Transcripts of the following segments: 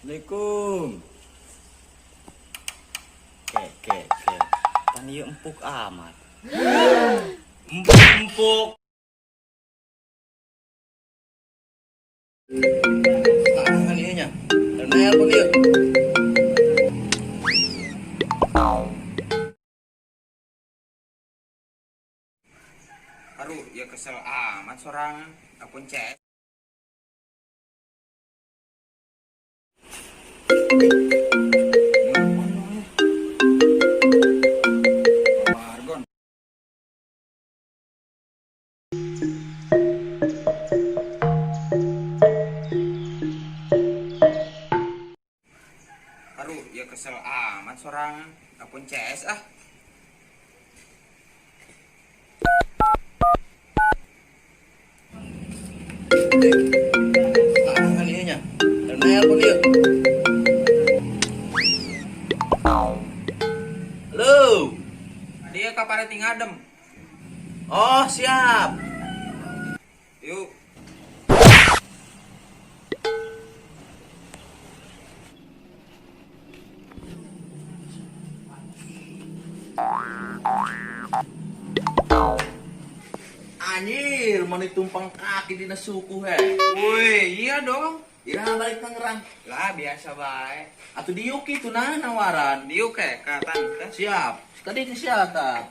Assalamualaikum. Ke ke ke. Pan ieu empuk amat. Empuk empuk. Tangan ieu nya. Nelpon ieu. Aduh, ya kesel amat sorangan. Apun CS. Argon. Aduh, ya kesel amat sorangan. Apun CS ah. Tangan ieu nya. Nelpon ieu. Halo. Dia kapan tinggal adem. Oh, siap. Yuk. Anjir, mana tumpang kaki dina suku he. Woi, iya dong. Iraha balik Tangerang. Lah biasa bae. Atuh diuk itu nah nawaran. Diuk ke ka tante. Siap. Tadi ke siapa?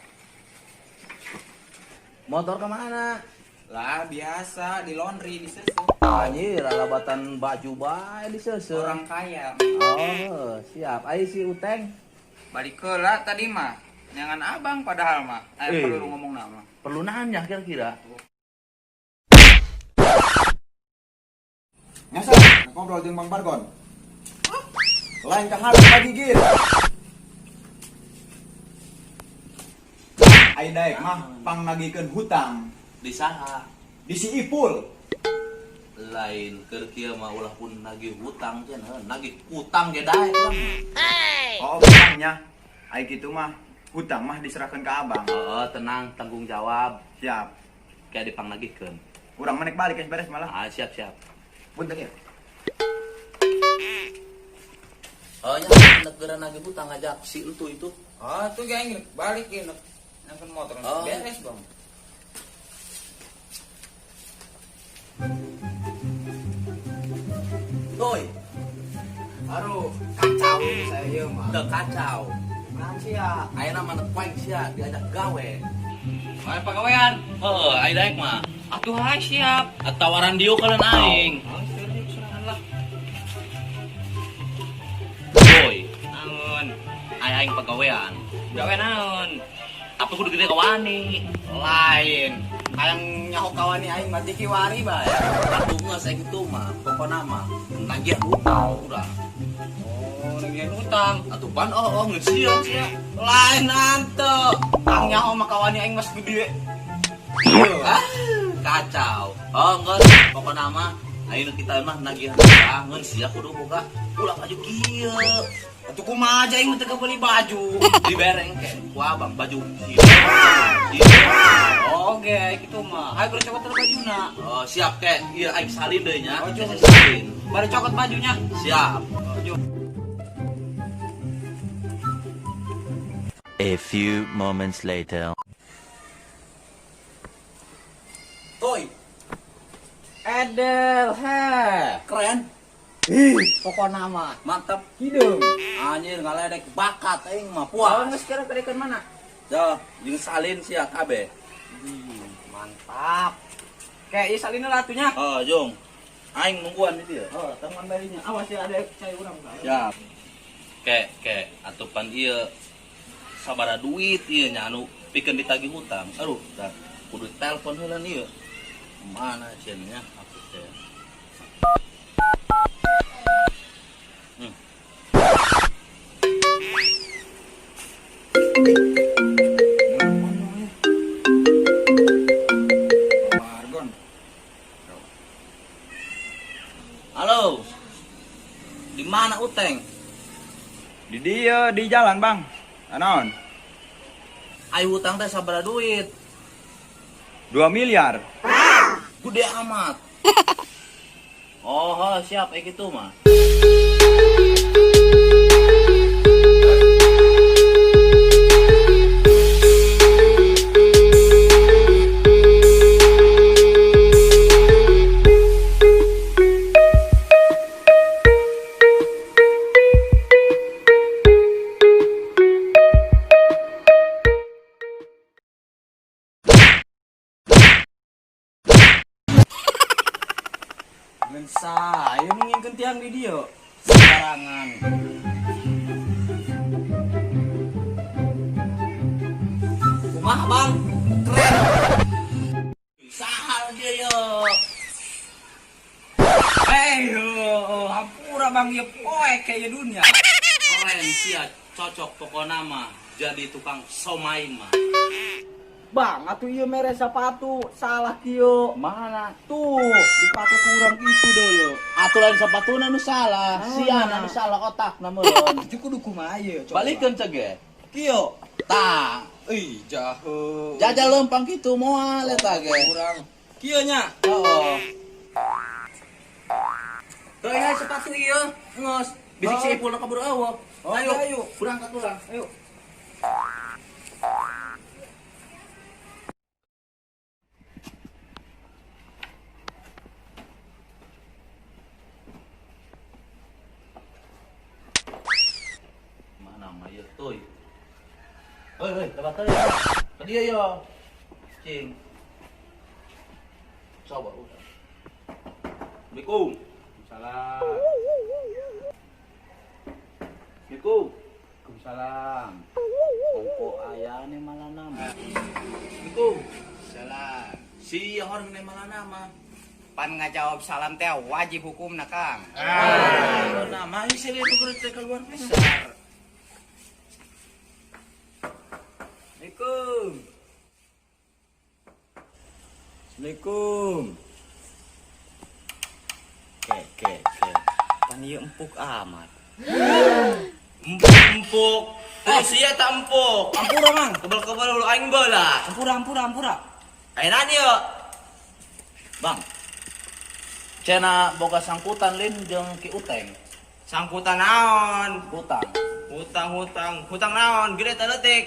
Motor kemana? Lah biasa di laundry di sesu. Anjir, alabatan baju bae di seuseuh. Orang kaya. Oh, siap. Ayo si Uteng. Balik ke lah tadi mah. Jangan abang padahal mah. Eh. Perlu ngomong nama. Perlu nanya kira-kira. Nyasa, ngobrol jeung Bang Bargon. Lain ka hareup lagi gir. Ai daek mah pangnagihkeun hutang Di saha? Di si Ipul. Lain keur kieu mah ulah pun nagih hutang cenah, nagih utang ge daek urang. Oh, hutangnya. Ai kitu mah hutang mah diserahkeun ka abang. Oh, tenang, tanggung jawab. Siap. Kayak dipangnagihkeun. Urang mah balik geus beres malah. Ah, siap, siap. Punten ya. Oh, nya negara nagih hutang ngajak si entu itu. Oh, tuh geng balik ya nonton motor. Oh. Beres, Bang. Doi, Aduh, kacau saya mah. udah kacau. Nah, sia. Ayeuna mah poeng sia diajak gawe. Ayo pagawean. Heuh, aya daek mah. Atuh hai siap. Tawaran dieu kalian aing. Oh, serius sorangan lah. Doi, Naon? aya aing pagawean. Gawe naon? Apa kudu gede kawani? Lain. Hayang nyaho kawani aing mah ti kiwari bae. Atuh geus aya kitu mah, pokona mah nagih hutang urang. Oh, nagih hutang. Atuh pan oh oh ngeun sieun sia. Lain ante. Kang nyaho mah kawani aing mas gede. Ah, kacau. Oh, geus pokona mah ayeuna kita mah nagihan hutang ngeun sia kudu boga ulah baju kieu. Atuh kumaha aja aing mah teu beli baju. Dibereng ke ku abang baju kieu. Kieu. Oke, gitu mah. Hayo kudu cokot bajuna. Oh, siap ke. Ieu aing salin deui nya. Oh, Saya salin. Bari cokot bajunya. Siap. Baju. A few moments later. Toy, Edel, he. keren. Ih, pokona mah. Mantap. Hideung. Anjir ngaledek bakat aing mah Oh, puas. geus kira kedekeun mana? Dah, jeung salin sia kabeh. Mantap. Kayak ieu salin lah atunya. Oh, jung. Aing nungguan di dieu. Oh, teman barinya. Awas ya ada cai urang. Siap. Ke, ke, atupan ieu sabara duit ieu nya anu pikeun ditagih hutang. Aduh, dah kudu telepon heula ieu. Mana cenah nya aku teh. Argon. Halo. Di mana Uteng? Di dia di jalan, Bang. Naon? Ayo hutang teh sabara duit. 2 miliar. Gede amat. Oh, siap, gitu mah. Ngan saya mengingkeun tiang di dieu. Sembarangan. Kumaha, Bang? Keren. Sahal dia yo. Eh, hampura Bang ieu poek kayak dunia. Keren sia, cocok pokona mah jadi tukang somai mah. Bang, atuh ieu mere sepatu salah kieu. Mana? Tuh, dipake kurang itu dulu. Atuh lain sepatuna nu salah, sia nu salah otakna meureun. Itu kudu kumaha ieu coba. Balikeun cege. Kieu. Tah, Ih, jahe. jajal lempang kitu moal eta ge. Kurang. Kieu nya. Heeh. Tuh ya sepatu ieu, ngos. Bisik si Ipul kabur eueuh. Oh, Ayo, ayo. berangkat urang. Ayo. Mana mah ieu tuy. Hei, hei, dapat teuy. Ka dieu yo. Cing. Coba udah. Assalamualaikum. Salam. Assalamualaikum. Waalaikumsalam. Ongko ayane malah nama. Assalamualaikum. Salam. Si orang ne malah nama. Pan ngajawab salam teh wajib hukumna, Kang. Ah, nama ieu sih itu kudu teh keluar Besar. Assalamualaikum. Assalamualaikum. Ke ke ke. Pan ieu empuk amat. Empuk. Eh, sia tak empuk. Ampura, Mang. Kebel-kebel lu aing beula. Ampura, ampura, ampura. Ayeuna ieu. Bang, Cenah boga sangkutan lin jeung Ki Uteng. Sangkutan naon? Hutang. Hutang hutang, hutang naon? Gede teh leutik.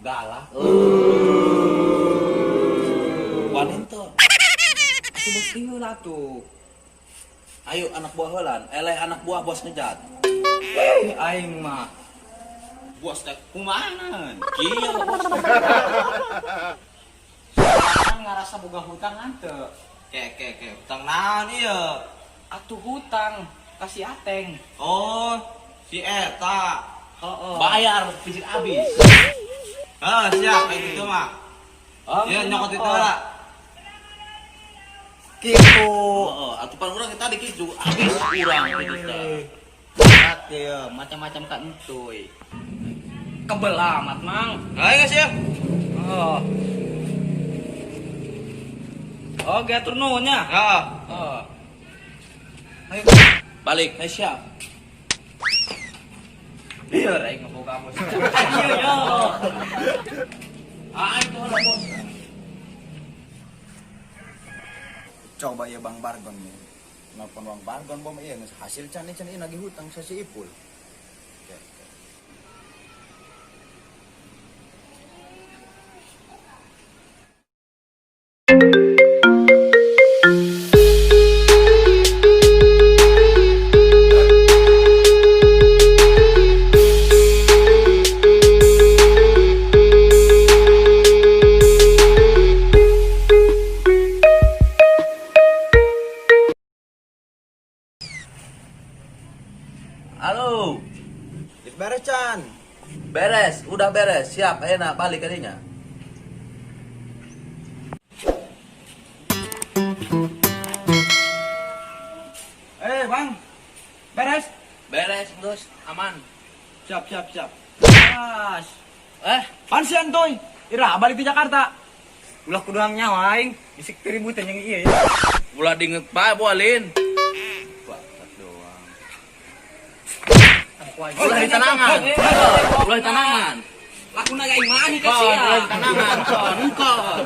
Galak. Wanin tuh. atuh beuki heula tuh. Ayo anak buah heulan, eleh anak buah bos ngejat. Eh, aing mah. Bos teh kumaha? Kieu bos. Kan ngarasa boga hutang henteu. Ke ke ke, hutang naon ieu? Atuh hutang ka si Ateng. Oh, si eta. Heeh. Bayar fisik abis. Heh, siap kayak gitu mah. Oh, Ieu nyokot itu lah. Kitu. Heeh, atuh pan urang tadi kitu abis urang kitu teh. Berat ya, macam-macam kan entuy. Kebel amat, Mang. Ayo geus ya. Oh. Oke, atur nuhun nya. Heeh. Oh. Ayo. Balik, eh siap. Iya, aing ngeboga bos. Ayo yo. Ah, itu heula bos. Coba ya Bang Bargon nih. Nelpon Bang Bargon bom iya geus hasil can can ieu nagih hutang sa si Ipul. Oke, oke. Halo. Geus beres can. Beres, udah beres. Siap, enak balik kadinya. Eh, Bang. Beres? Beres, geus, aman. Siap, siap, siap. Pas. Eh, Pansian toy. Ira balik di Jakarta. Ulah kuduang nyawa aing, bisik ribut jeung ieu ya. ulah dinget bae boalin. Bangsat doang. Ulah ditanangan. Ulah ditanangan. Lakuna aing mahi ka Kon, sia. ulah ditanangan. Kon, kon.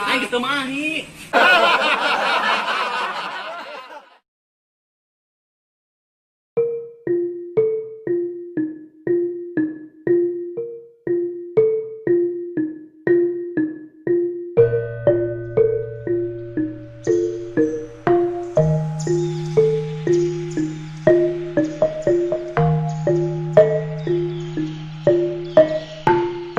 Aing kitu mahi.